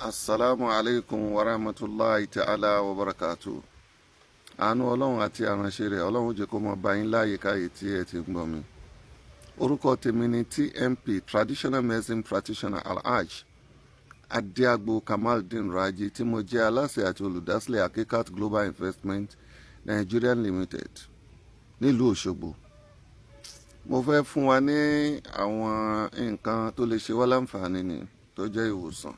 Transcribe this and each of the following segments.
Asalaamu aleykum wa rahmatulahi ta'ala wa barakatu. Àánú Ọlọ́run àti àránṣe rẹ̀, Ọlọ́run jẹ́ kó mọ bá yín láàyè káyè tí ẹ ti ń gbọ́ mi. Orúkọ tèmi ni TMP, Traditional Medicine Practitioner, Alhaj Adiagbo Kamaldeen Raji, tí mo jẹ́ aláṣẹ àti olùdásílẹ̀ Akikat Global Investment Nigeria Limited nílùú Òṣogbo. Mo fẹ́ fún wa ní àwọn nǹkan tó lè ṣe wá láǹfààní ni, tó jẹ́ ìwòsàn.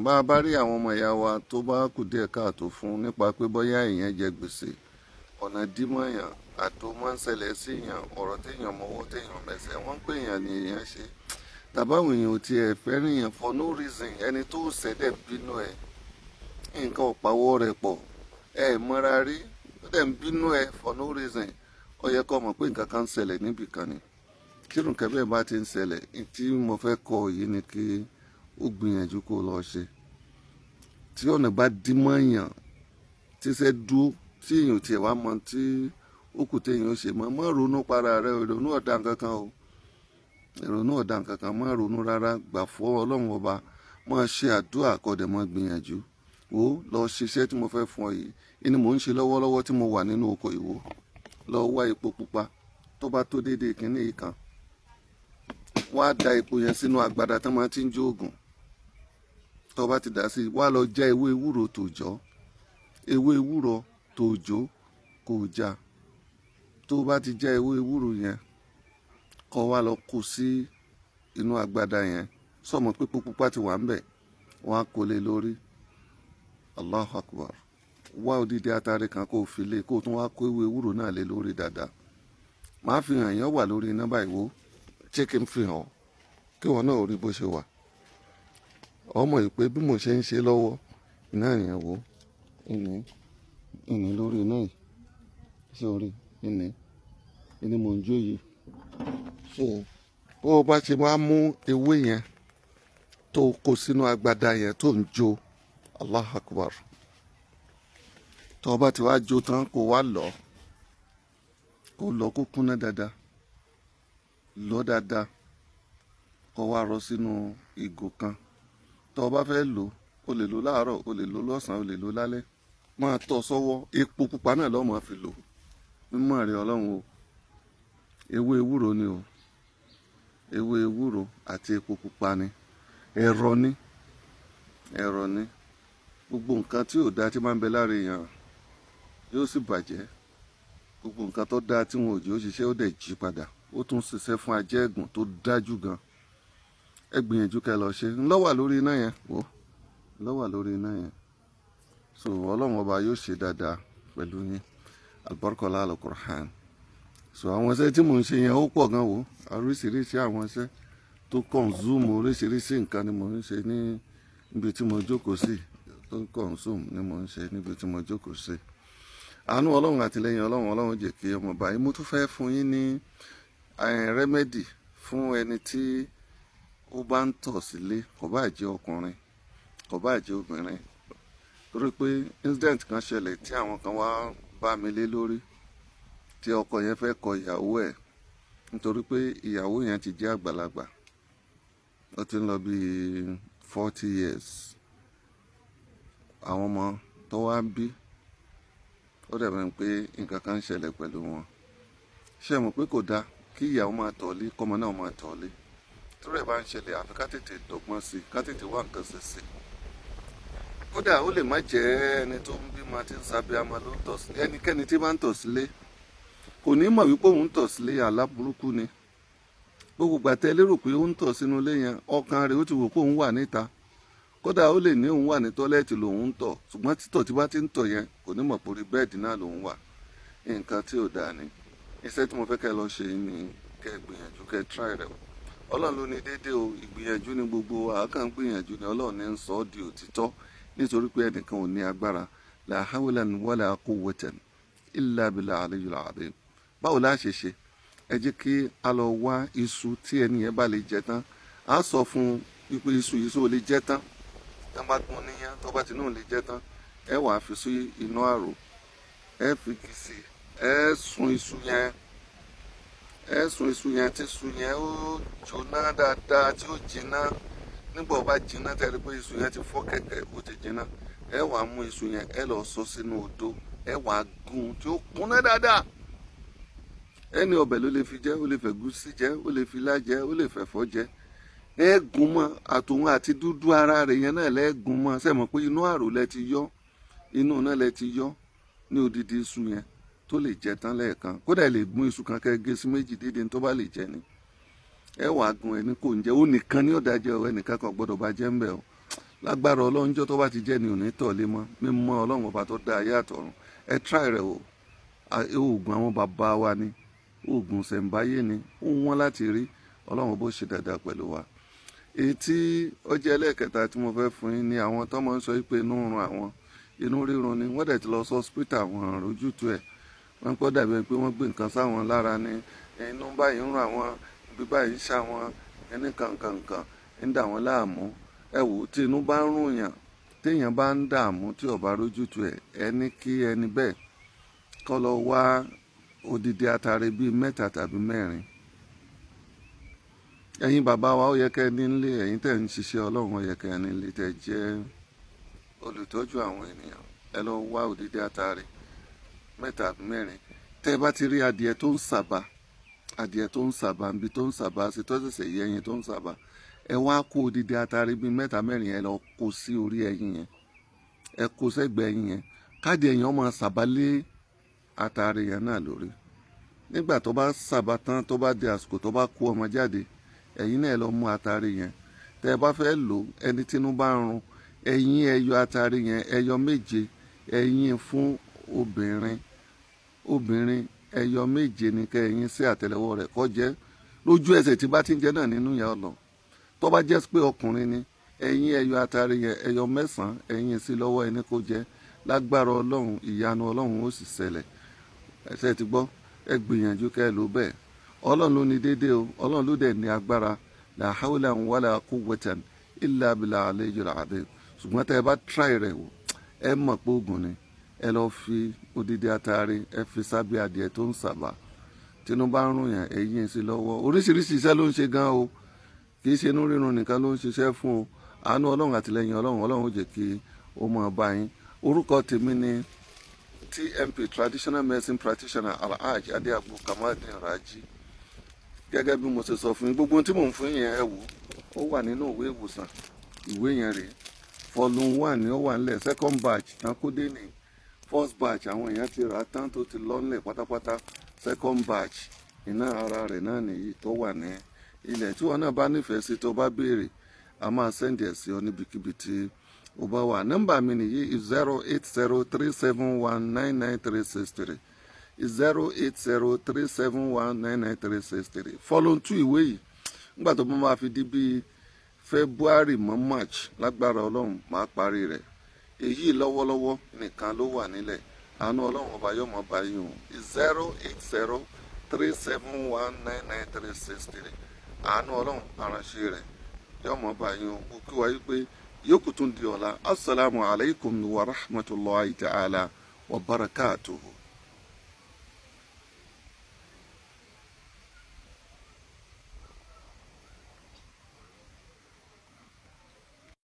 Bá a bá rí àwọn ọmọ ìyá wa tó bá kù díẹ̀ káàtó fún, nípa pé bóyá èèyàn jẹ gbèsè, ọ̀nà dímọ̀ èèyàn àtò máa ń ṣẹlẹ̀ sí èèyàn, ọ̀rọ̀ téèyàn mọ́wọ́ téèyàn mẹsẹ̀, wọ́n ń pè èèyàn ní èèyàn ṣe, tàbáwọn èèyàn ò tiẹ̀ fẹ́ràn èèyàn for no reason, ẹni tó ṣẹ̀dẹ̀ bínú ẹ̀, nǹkan ọ̀páwọ́ rẹ̀ pọ̀, ẹ̀ mọ́ra rí, ó dẹ̀ ń bínú ẹ̀ for no reason, ó yẹ kó mọ̀ pé nǹkan kan ń ṣẹlẹ̀ níbì kan ni. Kí nǹkan bẹ́ẹ̀ bá ti ń ṣẹlẹ̀, tí mo fẹ́ kọ yìí ni kí ó gbìyànjú kó lọ ṣe. Tí ọ̀nà bá dí mọ́ èèyàn, tíṣẹ́ dúró, tí èèyàn tiẹ̀ wá mọ tí ó kù téèyàn ó ṣe mọ́, má ronú para rẹ. Ìrònú ọ̀dà kankan o, ìrònú ọ̀dà kankan. Má ronú rárá, gbà fọ́ Ọlọ́run Ọba, má ṣe àdúrà, kó dẹ̀ má gbìyànjú. Wo, lọ ṣiṣẹ́ tí mo fẹ́ fún ọ yìí ni mò ń ṣe lọ́wọ́lọ́wọ́ tí mo wà nínú oko ìwò. Lọ wá epo pupa tó bá tó déédéé kínní yìí kan, wá da epo yẹn sínú agbada tó máa ti ń jó oògùn. Tó bá ti dà sí, wá lọ já ewé ewúro tòjọ́, ewé ewúro tòjó kò já. Tó bá ti já ewé ewúro yẹn, kó wá lọ kó sí inú agbada yẹn. Sọmọ pé epo pupa ti wà ń bẹ̀, wọ́n á kó lé lórí. Allahu Akbar. Wá odidi atare kan kó fi lé, kó tún wá kó ewé ewúro náà lé lórí dáadáa. Màá fi hàn yẹn, wà lórí iná báyìí. Wò, ṣé kí n fi hàn kí wọn náà rí bó ṣe wà? Ọmọ yìí pé bí mo ṣe ń ṣe lọ́wọ́ iná yẹn, wò, ìní ìní lórí iná yìí. Ṣé orí ìní ìní mò ń jó yìí? So bó o bá ṣe máa mú ewé yẹn tó kó sínú agbada yẹn tó ń jó, Allah Akbar, tó o bá ti wá jó tán, kó wá lọ, kó lọ, kó kúnná dáadáa, lọ dáadáa, kó wá rọ sínú ìgò kan. Tó o bá fẹ́ lò, o lè lò láàárọ̀, o lè lò lọ́sàn-án, o lè lò lálẹ́. Máa tọ́ sọ́wọ́. Epo pupa náà lọ́ọ́ máa fi lò. Mímọ́ rẹ̀ Ọlọ́run o. Ewé ewúro ni o, ewé ewúro àti epo pupa ni. Ẹ̀rọ ni, ẹ̀rọ ni. Gbogbo nǹkan tí ò dáa tí máa ń bẹ lára èèyàn yóò sì bàjẹ́. Gbogbo nǹkan tó dáa tí wọn ò jẹ́ ó ṣiṣẹ́, ó dẹ̀ jí padà. Ó tún ṣiṣẹ́ fún ajẹ́gùn tó dájú gan. Ẹ gbìyànjú kẹ́ lọ ṣe. Ńlọ wà lórí iná yẹn, wò, ńlọ wà lórí iná yẹn. So Ọlọ́run Ọba yóò ṣe dáadáa pẹ̀lú yín, albarkola alukur'an. So àwọn iṣẹ́ tí mò ń ṣe yẹn, ó pọ̀ gan. Wò, oríṣiríṣi àwọn iṣẹ́ tó consume oríṣiríṣi nǹkan ni mò ń ṣe ní níbi tí mo jókòó sí. Tó consume ni mò ń ṣe níbi tí mo jókòó sí. Àánú Ọlọ́run, àtìlẹ́yìn Ọlọ́run, Ọlọ́run jẹ́ kí ọmọ báyìí. Mo tún fẹ́ fún yín ní remedy fún ẹni tí ó bá ń tọ̀ sílé, kò bá jẹ́ ọkùnrin, kò bá jẹ́ obìnrin, torí pé incident kan ṣẹlẹ̀ tí àwọn kan wá bá mi lé lórí, tí ọkọ yẹn fẹ́ kọ ìyàwó ẹ̀, nítorí pé ìyàwó yẹn ti jẹ́ àgbàlagbà, ó ti ń lọ bí 40 years. Àwọn ọmọ tó wá bí, ó dẹ̀ bẹ́ẹ̀ pé nǹkan kan ń ṣẹlẹ̀ pẹ̀lú wọn. Ṣé ẹ mọ̀ pé kò dáa kí ìyàwó máa tọ̀lé, kọ́mọ náà máa tọ̀lé? Torí ẹ̀ bá ń ṣẹlẹ̀, àfi ká tètè dọ́gbọ́n sí i, ká tètè wá nǹkan ṣe sí i. Kódà ó lè má jẹ́ ẹni tó ń bímọ tí ń sábẹ́ amọ ló ń tọ̀ sílé. Ẹnikẹ́ni tí bá ń tọ̀ sílé kò ní mọ̀ wípé òun ń tọ̀ sílé. Àlá burúkú ni. Gbogbo ìgbà tẹ́ lérò pé ó ń tọ̀ sínú ilé yẹn, ọkàn rẹ̀ ó ti wò pé òun wà níta. Kódà ó lè ní òun wà ní toilet lòun ń tọ̀, ṣùgbọ́n títọ̀ tí bá ti ń tọ̀ yẹn, kò ní mọ̀ pé orí bed náà lòun wà. Nǹkan tí ò dáa ni. Iṣẹ́ tí mo fẹ́ kẹ́ lọ ṣe ni kẹ́ gbìyànjú, kẹ́ try rẹ̀. Ọlọ́run ló ní déédéé o. Ìgbìyànjú ni gbogbo wa kàn ń gbìyànjú ni. Ọlọ́run ní ń sọ ọ́ di òtítọ́, nítorí pé ẹnìkan ò ní agbára. La hawla wala quwwata illa billahi aliyyil azim. Báwo la ṣe ṣe? Ẹ jẹ́ kí a lọ wá iṣu tí ẹni yẹn bá lè jẹ tán. A sọ fún un wípé iṣu yìí, sóò lè jẹ tán? Tán bá gún níyàn, tó bá ti náà lè jẹ tán, ẹ wàá fi sí inú àrò, ẹ fi kì sí, ẹ sun iṣu yẹn, ẹ sun iṣu yẹn tí iṣu yẹn ó jóná dáadáa, tí ó jiná. Nígbà ó bá jiná, tẹ́lẹ̀ pé iṣu yẹn ti fọ́ kẹ̀kẹ́, ó ti jiná, ẹ wàá mú iṣu yẹn, ẹ lọ sọ sínú odó, ẹ wàá gún tí ó kúnná dáadáa. Ẹni ọbẹ̀ ló lè fi jẹ, ó lè fẹ́ gúsí jẹ, ó lè fi ilá jẹ, ó lè fẹ̀fọ́ jẹ. Ẹ gún mọ́ àtòun àti dúdú ara rẹ̀ yẹn náà lẹ́gùn mọ́. Ṣe mọ̀ pé inú àrò lẹ ti yọ, inú náà lẹ ti yọ ní odidi iṣu yẹn tó lè jẹ tán lẹ́ẹ̀kan. Kódà ẹ lè gún iṣu kan kẹ́ gé sí méjì, déédéé tó bá lè jẹ ni. Ẹ wàá gun ẹni kò ń jẹ, ó nìkan ní ọ̀dà jẹ ọ, ẹnìkan kan gbọ́dọ̀ bá jẹ́ ń bẹ̀ o. Lágbára Ọlọ́run, jọ́ tó bá ti jẹ́ ni ò ní tọ̀ lé mọ́. Mímọ́ Ọlọ́run ọba tó dá ayé àtọ̀run, ẹ try rẹ̀ o. Oògùn àwọn bàbá wa ni, oògùn ṣẹ̀ǹbáyé ni, ó wọ́n láti rí. Ọlọ́run bó ṣe dáadáa pẹ̀lú wa. Èyí tí ó jẹ́ ẹlẹ́ẹ̀kẹta tí mo fẹ́ fún yín ni àwọn tó máa ń sọ pé inú ń run àwọn, inú rírun ni. Wọ́n dẹ̀ ti lọ sí hospital, àwọn àròjútu ẹ̀. Wọ́n pọ́ dàbí pé wọ́n gbé nǹkan sáwọn lára ni. Inú báyìí ń run àwọn, ibi báyìí ń ṣàwọn ẹni kankankan ń dà wọ́n láàmú. Ẹ wò, tí inú bá ń rùn yàn, téèyàn bá ń dààmú tí ó bá rójútu ẹ̀, ẹni kí ẹni bẹ́ẹ̀ kó lọ wá odidi atare bíi mẹ́ta tàbí mẹ́rin. Ẹ̀yin bàbá wa, ó yẹ kẹ́ ẹ nílé. Ẹ̀yin tẹ́ ń ṣiṣẹ́ Ọlọ́run, ó yẹ kẹ́ ẹ nílé, tẹ́ jẹ́ olùtọ́jú àwọn ènìyàn. Ẹ lọ wá odidi atare mẹ́ta àbí mẹ́rin. Tẹ́ ẹ bá ti rí adìẹ tó ń sàbà, adìẹ tó ń sàbà níbi tó ń sàbà sí, tó ṣẹ̀ṣẹ̀ yẹ ẹyin tó ń sàbà, ẹ wá kó odidi atare bíi mẹ́ta mẹ́rin, ẹ lọ kó sí orí ẹyin yẹn, ẹ kó sẹ́gbẹ̀ẹ́ ẹyin yẹn, káàdì ẹyin ọmọ sàbà lé atare yẹn náà lórí. Nígbà tó bá sàbà tán, tó bá di àsìkò tó bá kó ọmọ jáde, ẹ̀yin náà lọ mú atare yẹn. Tẹ́ ẹ bá fẹ́ lò, ẹni tínú bá ń run, ẹ̀yin ẹ yọ atare yẹn, ẹyọ méje, ẹ̀yin fún obìnrin. Obìnrin, ẹyọ méje ní kẹ́ ẹ̀yin sí àtẹ́lẹwọ́ rẹ̀ kó jẹ. Lójú ẹsẹ̀ tí bá ti ń jẹ náà nínú yẹn lọ. Tó bá jẹ́ pé ọkùnrin ni, ẹ̀yin ẹyọ atare yẹn, ẹyọ 9, ẹ̀yin sí lọ́wọ́ ẹni kó jẹ. Lágbára Ọlọ́run, ìyanu Ọlọ́run ó sì ṣẹlẹ̀. Ẹsẹ̀ ti gbọ́, ẹ gbìyànjú kẹ́ ẹ lò bẹ́ẹ̀. Ọlọ́run ló ní déédéé o, Ọlọ́run ló dẹ̀ ní agbára. La hawla wala quwwatan illa billahi aliyyil azim. Ṣùgbọ́n tẹ́ ẹ bá try rẹ̀ wò, ẹ mọ̀ pé oògùn ni. Ẹ lọ fi odidi atare, ẹ fi sábẹ́ adìẹ tó ń sàbà. Tínú bá ń rùn yàn, ẹ yín sí lọ́wọ́. Oríṣiríṣi iṣẹ́ ló ń ṣe gan o, kì í ṣe inú rírun nìkan ló ń ṣiṣẹ́ fún o. Àánú Ọlọ́run, àtìlẹ́yìn Ọlọ́run, Ọlọ́run ó jẹ́ kí ó máa bá yín. Orúkọ tèmi ni TMP, traditional medicine practitioner, Alhaj Adeagbo Kamaldeen Raji. Gẹ́gẹ́ bí mo ṣe sọ fún yín, gbogbo ohun tí mò ń fún yín yẹn, ẹ wò ó wà nínú ìwé ìwòsàn. Ìwé yẹn rèé, volume 1 ni ó wà nílẹ̀. Second batch tán kó dé ní. First batch, àwọn èèyàn ti rà á tán, tó ti lọ nílẹ̀ pátápátá. Second batch iná ara rẹ̀ náà nìyí tó wà ní ilẹ̀. Tí wọn náà bá nífẹ̀ẹ́ sí, tó bá béèrè, a máa send ẹ̀ sí ọ níbikíbi tí ó bá wà. Nọ́mbà mi nìyí: 08037199363, 08037199363. Volume 2 ìwé yìí, nígbà tó bá máa fi di bíi February mọ́ March, lágbára Ọlọ́run, máa parí rẹ̀. Èyí lọ́wọ́lọ́wọ́ nìkan ló wà nílẹ̀. Àánú Ọlọ́run ọba yóò mọ̀ báyìí o. 08037199363. Àánú Ọlọ́run, aránṣẹ́ rẹ̀ yóò mọ̀ báyìí o. Mo kí wa yí pé yóò tún di ọ̀la. Asalaamu alaykum wa rahmatulahi ta'ala wa barakatuhu.